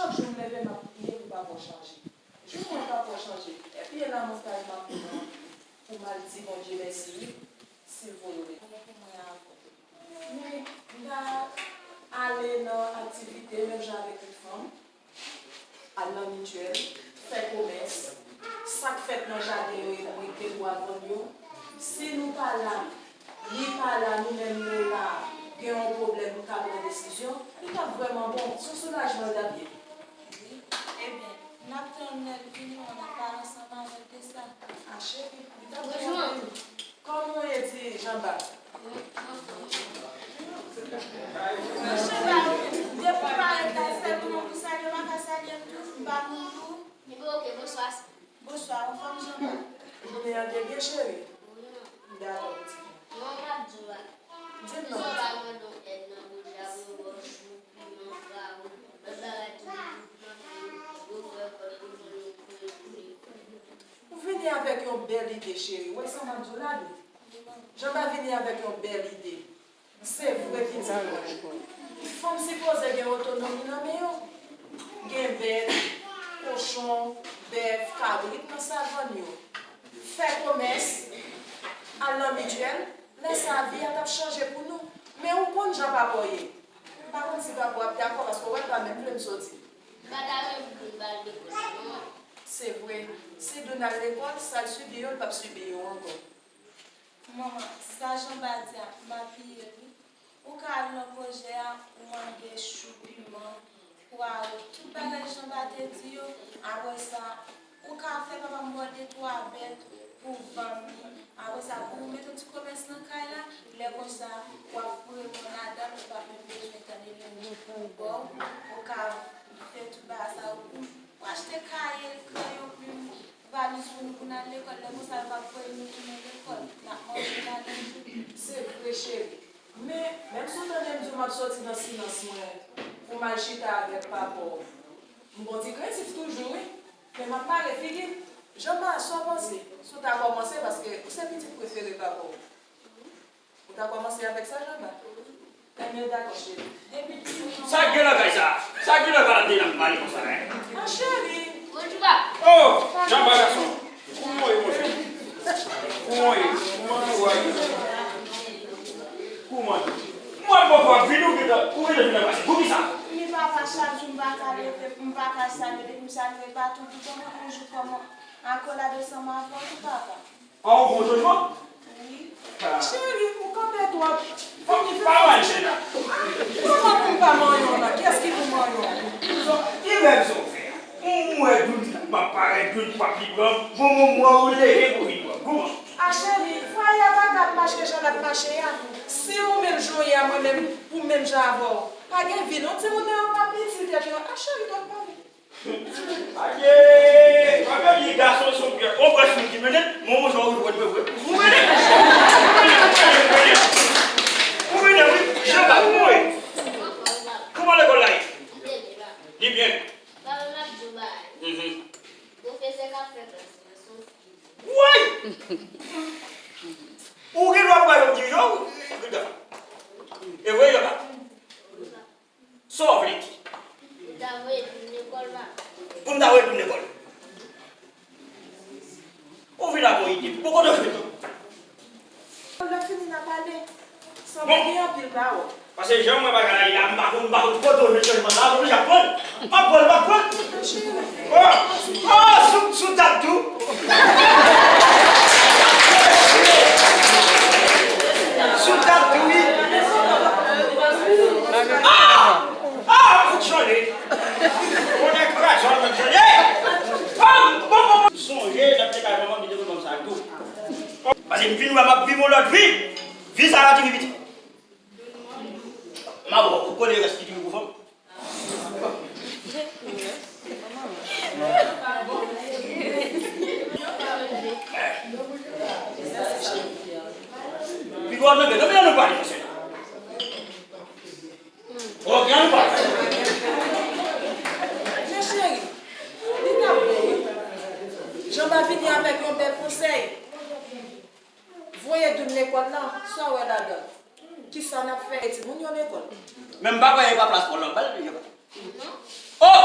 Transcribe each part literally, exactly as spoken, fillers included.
Chak jou m leve, m ap priye pou papa w chanje. Jou mwen papa w chanje, epi e lamontay m ap pran pou m al di Bondye mèsi wi, silvouplè. Bon pou mwen avè w. Men, m ta ale nan aktivite menm jan avèk tout fanm, al nan mityèl, fè komès, sa k fèt nan jaden yo, yo mete pou al vann yo. Si nou pa la, li pa la, nou menm nou la, gen yon pwoblèm, nou ka pran desizyon, li t ap vrèman bon, se yon soulajman l t ap ye. Wi, ebyen, n ap tann lè l vini, w a n ap pale ansanm avè l de sa. A cheri, li t ap vrèman bon. Kòman w ye, ti Janba? Depi w parèt la, sèl ou menm pou salye, w pa ka salye m tou, m pa moun tou. Ebyen, oke, bonswa. Bonswa, anfòm Janba? Jounen an te byen, cheri? Wi, man. Dakò, pitit mwen. Non, m ap di w bagay. Di m non. Janba mande w èd nan bouja, bò chou, piman, pwav, lòt bagay tou, pou plante yo, fè kòb pou jwenn yo, pou yo boule. Ou vini avèk yon bèl ide, cheri. Ou wè sa m ap di w la, wi. Janba vini avèk yon bèl ide. Se vre, pitit mwen. Fanm sipoze gen otonomi nan men yo. Gen bèt, kochon, bèf, kabrit nan savann yo. Fè komès, al nan mityèl, lè sa a vi a t ap chanje pou nou. Men ou konn jan papa w ye. M pa konn si papa w ap dakò, paske w wè l pa menm vle m soti. M pa ta renmen pou Doun ba l lekòl la, non. Se vre, si Doun al lekòl, sa l sibi yo, l p ap sibi yo ankò. Manman, sa Janba di a, m apiye l wi. Ou ka al nan pwojè a, ou mande chou, piman, pwawo, tout bagay Janba te di yo. Apre sa, ou ka fè papa m ba w de twa bèt pou vann li. Apre sa, pou ou mete yon ti komès nan kay la, lè konsa, w ap reponn ladan l, ou p ap menm bezwen tande moun pou ba w. Ou ka fè tout bagay sa yo pou ou. Ou achte kaye, kreyon, plim, valiz pou nou pou n al lekòl. Lè konsa, yo p ap voye nou tounen lekòl. N ap manje ladan tou. Se vre, cheri. Men, menm si w tande m di w m ap soti nan silans mwen pou m al chita avèk papa w, m gon ti krentif toujou, wi. Men m ap mare figi m. Janba, sa w panse? Si w ta kòmanse, paske ou se pitit prefere papa w. Ou ta kòmanse avèk sa, Janba? Ebyen, dakò, cheri. Depi... Sa k gen nan kay sa a? Sa k gen nan kalande n ap pale konsa la, en? A, cheri! Bonjou, papa. Oh, Janba gason. Kouman w ye, monchè? Kouman w ye? Kouman nou va ye? Kouman nou? Mwen, bon, papa, vin ou gentan, ou gentan vin nan mache. Poukisa? Men papa, chak jou m pa ka leve, m pa ka salye, depi m salye pa tou, di kòman, yon jou kòman, akolad ansanm avè w tou, papa. An, ou gon chanjman? Wi. Cheri, ou kanpe twòp. Fòk ou pa manje la. Kòman pou m pa manyen w la? Kiyès ki pou manyen w? Ki rèv sa w fè a? M wè Doun, m ap parèt, Doun p ap li pran m. Bon, bon, m wè ou leve pou vin pran m. Kouman? A cheri, fwaye a pa ka ap mache jan l ap mache a. Si ou menm jan w ye a, mwen menm, pou m menm jan avè w, pa gen vi non, timoun nan yo pa piti tèt yo. A cheri, twòp pale. Adye! Papa di gason se yon pyès. On prens moun ki mennen, mwen, mwen, jan ou wè, wè, wè. Ou mennen? Ou mennen, wi. Janba, kouman w ye? Kouman lekòl la ye? Li byen? Papa, m ap di w bagay. Mhm. Pwofesè k ap fè klas la, se yon fi. Woy! Ou gen dwa pou pa janm dirije w, ou gen dwa. E vre, Janba? Sa w vle di? Pou ta voye Doun lekòl la. Pou m ta voye Doun lekòl? Ou vin ak yon ide. Bon, kote w jwenn li? Lè fini, n a pale. Sanble gen anpil pawòl. Paske jan m wè bagay la ye la, m pa konn, m pa konn kote w jwenn chanjman sa a, m oblije ap pran l. M ap pran l, m ap pran l. Oh! Oh! Sou, sou tab tou. Sou tab tou, wi. Ah! Ah, m fout chanje. Konnen kraze w, m fout chanje. Bam! Bam, bam, bam. M sonje, lè m te kay manman m, li te konn ban m sa tou. Paske m vin wè m ap viv yon lòt vi. Vi sa a la tou piti. M ap wè w kole rès ki tou pou fanm. Pi gwo nan men, nan men nou pale, mesye. Ok, ann pale. Men cheri, li t ap bon, wi. Janba vini avèk yon bèl konsèy. Voye Doun lekòl la, sa w wè ladan? Kisa n ap fè timoun yo lekòl? Men m pa kwè e pa plas pa w la w pral peye. Non. Oh!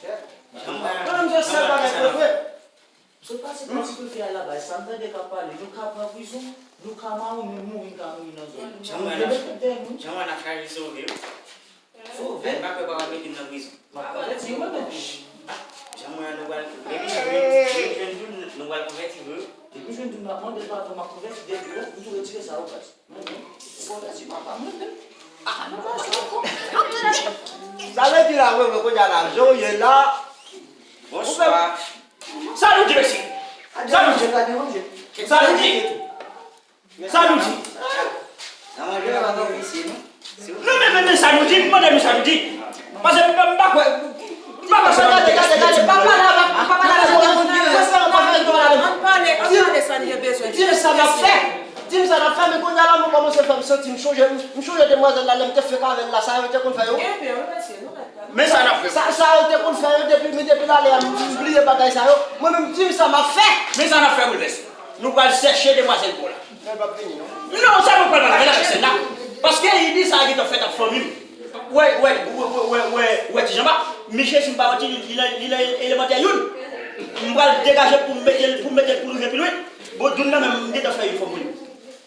Mwen menm se sèl bagay mwen vle. Sot pase pati kote a laba, sa m tande k ap pale, nou ka pran prizon, nou ka mawon, nou mouri, n ka mouri nan zòn. Jan mwen la, jan mwen la frajil sove wi. Sove. M pa kwè papa mete m nan prizon. M ap konvèti mwen menm. Jan mwen la nou pral depi jwenn, depi jwenn, jwenn, Nou pral konvèti vre. Depi jwenn moun m ap mande l padon, m ap konvèti depi lè, m tou retire sa yo, baz. Mwen menm, m konvèti papa, mwen menm. Ah, nou pa sou. Sa vle di la, mwen, mwen, kounye a la, jan w ye la. Bonswa. Sa nou di, mesye? Sa nou di? Sa nou di? Sa nou di? Nan manje la pa nan visye non. Non, men, men, men sa nou di, m mande nou sa nou di. Paske m pa, m pa kwè, m pa kwè se Gade, nan gade, gade, pa pale avèk, pa pale avèk mwen. Prensipal pa fè yon bagay avèk mwen. Ann pale, ann pale sa n gen bezwen. Di m sa n ap fè. Di m sa n ap fè, men kounye a la, mwen kòmanse fè m santi m chonje, m chonje demwazèl la, lè m te fek avèk la, sa yo te konn fè yo. Gen pen, wi, mesye, nou mèt la. Men sa n ap fè. Sa, sa yo te konn fè yo depi, men depi lale a, m bliye bagay sa yo. Mwen menm, di m sa m ap fè. Men sa n ap fè, Wilvès. Nou pral chèche demwazèl pou w la. Mwen p ap vini, non. Non, sa nou pral pale avè l avèk sèn la. Paske ide sa a gentan fèt ak fanmi m. Wè, wè, wè, wè, wè, wè, wè, ti Janba. Misye, si m pa manti, li, li nan, li nan elemantè youn. M pral degaje pou m mete l, pou m mete l pou l rive pi lwen. Bon, Doun nan menm, m gentan fè youn fanm pou li.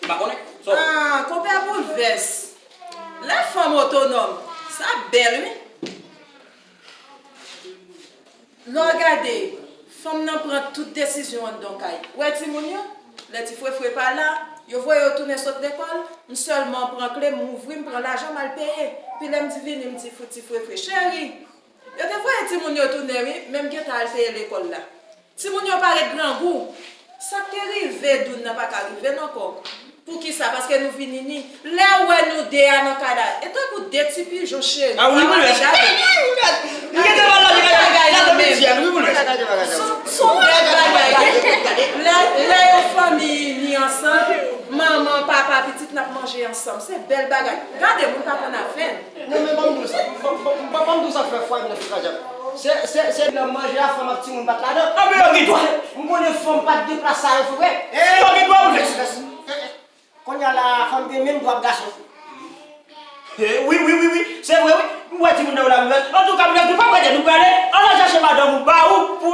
M pa konnen. So, Ah, konpè Boulvès. Lè fanm otonòm, sa bèl, wi. Lè w gade, fanm nan pran tout desizyon anndan kay. Ou wè timoun yo? Lè ti frefre pa la, yo voye yo tounen sot lekòl, m sèlman pran kle, m ouvri, m pran lajan, m al peye. Pi lè m di vini, m di fout ti frefre, cheri, yo te voye timoun yo tounen wi, men m gentan al peye lekòl la. Timoun yo pa ret grangou. Sa k te rive Doun nan pa ka rive n ankò. Poukisa? Paske nou vin ini. Lè w wè nou de a nan kay la, e tankou de ti pijon cheri. Ah wi, wi, wi. M gentan mal la, gade, gade, gade, wi, wi. Son bèl bagay. Lè, lè yon fanmi ini ansanm, manman, papa, pitit, n ap manje ansanm. Se bèl bagay. Gade, moun pa konn afè n. Non, men ban m di w sa. Ban m di w sa k fè fwaye m nan pi kraze. Se, se, se nan manje a fanm ak timoun pa t ladan. Anben yo gen dwa. M konnen fanm pa t gen plas sa yo, frè. Yo gen dwa pou fè. Kounye a la, fanm gen menm dwa ak gason. Eh, wi, wi, wi, wi. Se vre, wi. M wè timoun nan yo la, wi. Antouka, m nou pa prete, nou prale. Ann al chache madanm ou ba ou pou